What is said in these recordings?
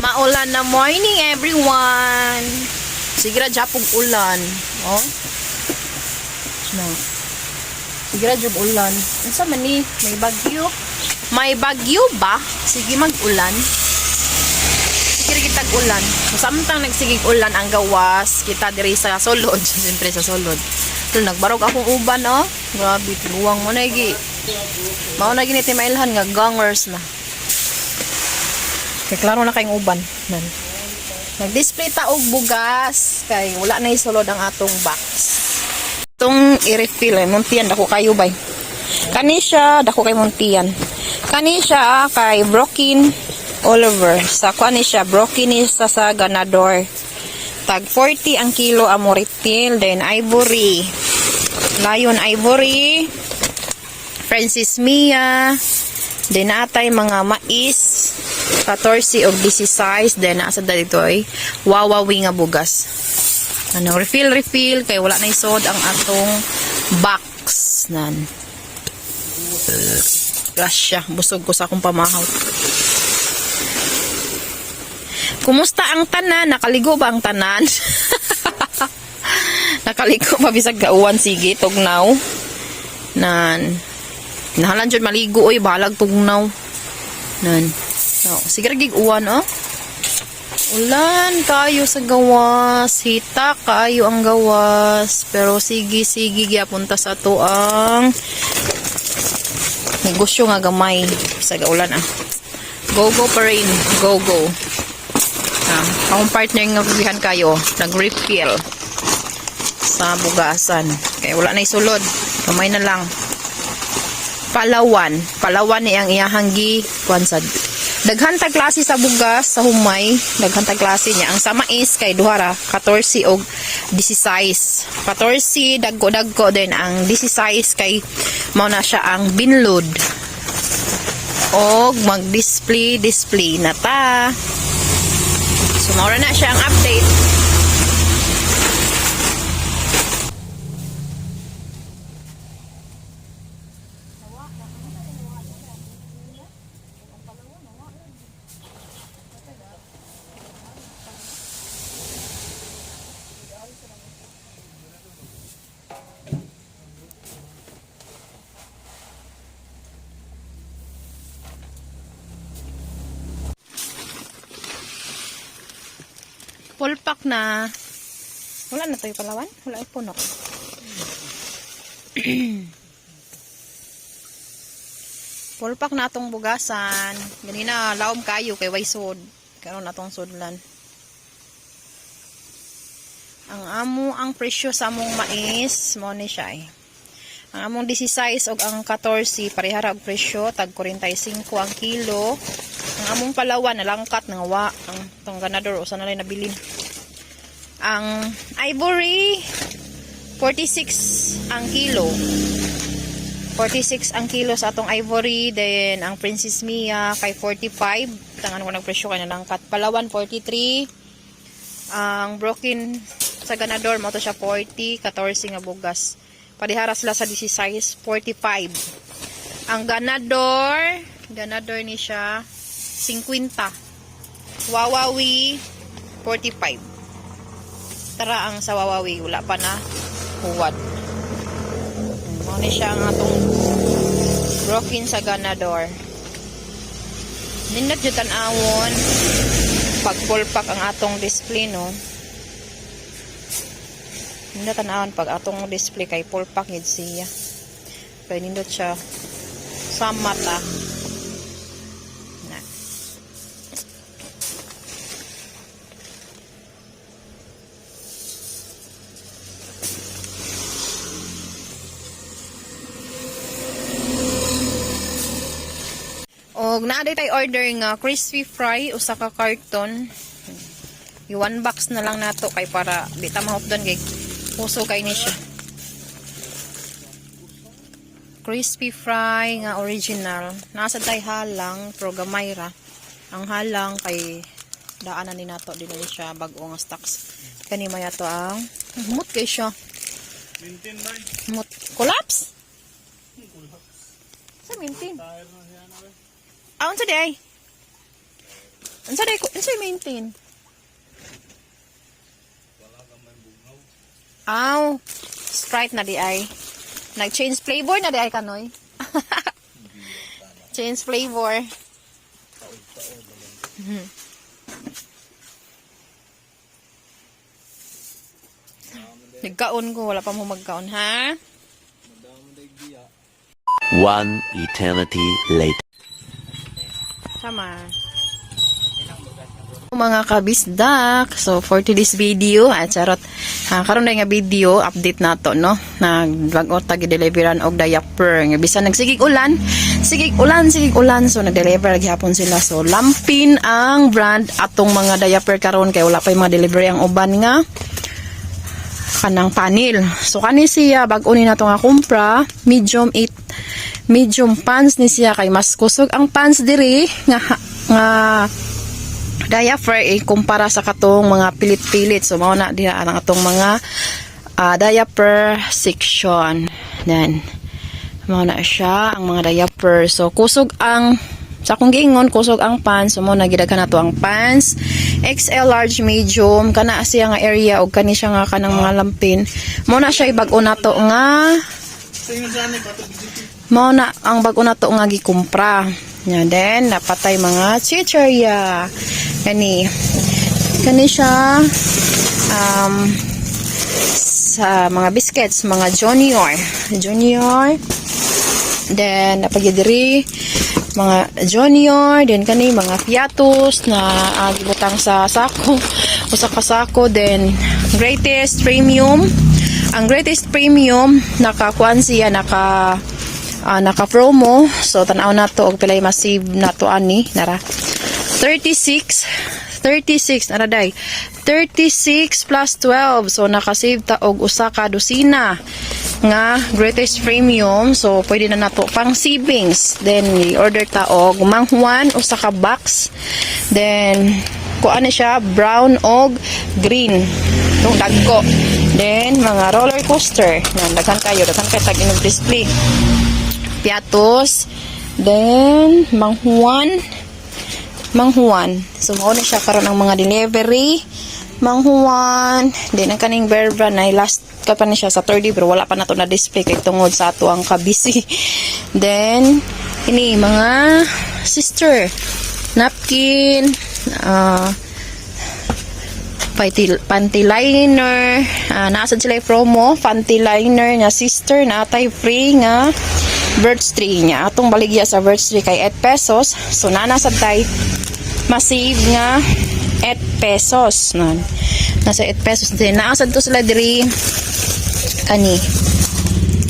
Maulan na morning, everyone. Sige ra japog ulan. Oh. No. Sige ra jud ulan. Unsa man ni? May bagyo. May bagyo ba? Sige mag-ulan. Sige ra kitag ulan. So, samtang nagsigig ulan ang gawas, kita diri sa sulod, siyempre sa sulod. Pero nagbarog akong uban, oh. Grabe, tiguang mo na gi. Mao na gini timailhan nga gongers na. Kay klaro na kayong uban. Nan. Nag-display ta og bugas kay wala na isulod ang atong box. Itong i-refill eh, muntian dako kayo bay. Kani siya dako kay muntian. Kani siya kay Brokin Oliver. Sa kuan ni siya Brokin ni sa Ganador. Tag 40 ang kilo amoritil, then ivory. Lion Ivory, Francis Mia, then natay mga mais, 14 og 16, then nasa dito ay wawawi nga bugas. Ano, refill, refill, kay wala na isod ang atong box. Nan. Grasya, busog ko sa akong pamahaw. Kumusta ang tanan? Nakaligo ba ang tanan? Nakaligo ba bisag gauwan sige tugnaw? Nan. Nahalan jud maligo oy bahalag tugnaw. Nan. No, sige ra gig uwan oh. Ulan kayo sa gawas, hita kayo ang gawas, pero sige sige gyapon ta sa ato ang negosyo nga gamay sa ulan ah. Go go pa rin, go go. Ah, akong partner nga bibihan kayo, nag-refill sa bugasan. Kaya wala na isulod. Gamay na lang. Palawan. Palawan ni ang iyahang gi kuan sad. Daghan tag klase sa bugas sa humay, daghan tag klase niya. Ang sa mais kay duha ra, 14 og 16. 14 dagko-dagko din ang 16 kay mao na siya ang binlod. Og mag-display display na ta. So mao ra na siya ang update. Full pack na. Wala na tayo palawan? Wala ay puno. Full pack na atong bugasan. Ganina, laom kayo kay way sod. Karon atong sudlan. Ang amo ang presyo sa among mais, mo ni siya eh. Ang among 16 og ang 14 parehara og presyo tag 45 ang kilo. Ang among palawan nalangkat nga wa ang tong ganador usa na lang nabilin. Ang ivory 46 ang kilo. 46 ang kilo sa atong ivory, then ang Princess Mia kay 45. Tangan ko nagpresyo kay nalangkat. Palawan 43. Ang broken sa ganador mo to siya 40, 14 nga bugas. Parehara sila sa 16, 45. Ang ganador, ganador ni siya 50. Wawawi 45. Tara ang sa Wawawi wala pa na huwad. Mao ni siya ang atong broken sa ganador. Nindot jud tan-awon pag full pack ang atong display no. Nindot tan-awon pag atong display kay full pack gid siya. Kay nindot siya sa mata. Na. Og naa tay order nga crispy fry usa ka carton. I one box na lang nato kay para di ta mahupdon kay puso kay ni siya. Crispy fry nga original. Nasa tay halang pero gamay ra. Ang halang kay daanan ni nato di na ni siya bag-o nga stocks. Kani maya to ang humot kay siya. Maintain ba? Humot. Collapse? Sa maintain. Tire na siya na ba? Ah, unsa di ay? Unsa day ko, unsa maintain? Aw, Sprite na di ay. Nag-change flavor na di ay kanoy. Change flavor. Nagkaon ko, wala pa mo magkaon, ha? One eternity later. Sama. Mga kabisdak, so for today's video, ah, charot. Ha, karon na nga video, update na to, no? Nagbag-o tag deliveran og diaper. Nga bisan nagsigig ulan, sigig ulan, sigig ulan. So nag-deliver gihapon sila. So lampin ang brand atong mga diaper karon kay wala pa yung mga delivery ang uban nga kanang panel. So kani siya bag-o ni nato nga kumpra, medium 8 medium pants ni siya kay mas kusog ang pants diri nga nga diaper eh, kumpara sa katong mga pilit-pilit. So mao na diha ang atong mga diaper section. Then mao na siya ang mga diaper. So kusog ang sa akong giingon kusog ang pants. So mao na gidaghan nato ang pants. XL, large, medium kana siya nga area og kani siya nga kanang mga lampin. Mao na siya ibag-o nato nga mao na ang bag-o nato nga gikumpra. Nya then napatay mga chichirya. Kani kani siya sa mga biscuits, mga junior. Junior. Then napagidiri mga junior, then kani mga piatos na gibutang sa sako, usa ka sako, then Greatest Premium. Ang Greatest Premium nakakuan siya naka promo. So tan-aw na to og pilay ma-save na to ani nara. 36 36 nara day. 36 plus 12. So naka-save ta og usa ka dosina nga Greatest Premium. So pwede na nato pang savings. Then i-order ta og manghuan usa ka box. Then kuan na siya brown og green. Itong dagko. Then mga roller coaster. Yan, daghan kayo, daghan kay tag inog display piatos. Then, manghuan. Manghuan. So, mao na siya karon ang mga delivery. Manghuan. Then, ang kaning Bear Brand ay last ka pa ni siya sa 30 pero wala pa nato na display kay tungod sa ato ang kabisi. Then, ini mga sister napkin, panty, panty liner, nasa sila yung promo, panty liner nga sister na atay free nga birch tree niya. Atong baligya sa birch tree kay 8 pesos. So nana sad tay masave nga 8 pesos. Nan. Nasa 8 pesos din. Naa sad to sila diri kani.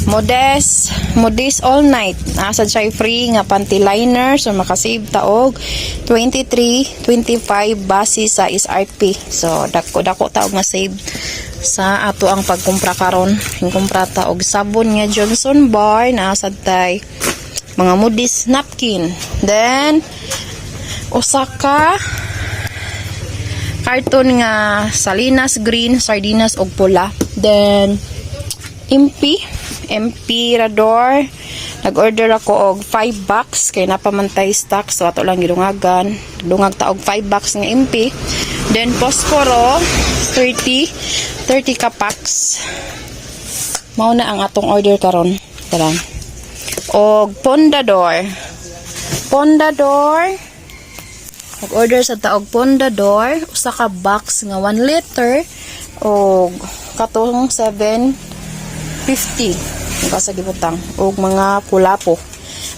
Modest, Modest All Night. Nasa siya free nga panty liner. So, makasave ta og 23, 25 base sa SRP. So, dako dako ta og masave sa ato ang pagkumpra karon. Yung kumpra ta og sabon nga Johnson Bar, naa sad tay mga Modest napkin. Then, usa ka carton nga Salinas Green, sardinas og pula. Then, MP, Emperador. Nag-order ako og 5 box kay napamantay stock so ato lang gidungagan. Dungag ta og 5 box nga MP. Then Posporo 30 30 ka packs. Mao na ang atong order karon. Tara. Og Pondador. Pondador. Nag-order sa ta og Pondador, usa ka box nga 1 liter og katong 750 ang sa gibutang og mga kulapo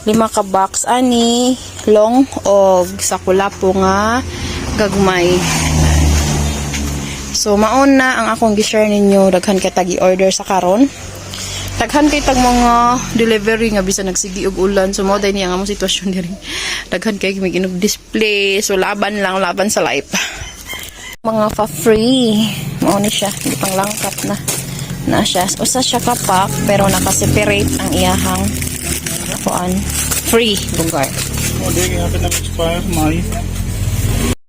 lima ka box ani long og sa kulapo nga gagmay. So maon na ang akong gi-share ninyo. Daghan kay tag order sa karon, daghan kay tag mga delivery nga bisan nagsigi og ulan. So mao day niya ang among sitwasyon diri, daghan kay mig inog display. So laban lang, laban sa life, mga fa free. Mao ni siya pang langkap na na siya. Usa siya ka pack pero naka-separate ang iyahang kuan free lugar. O, di, kaya na expire, may.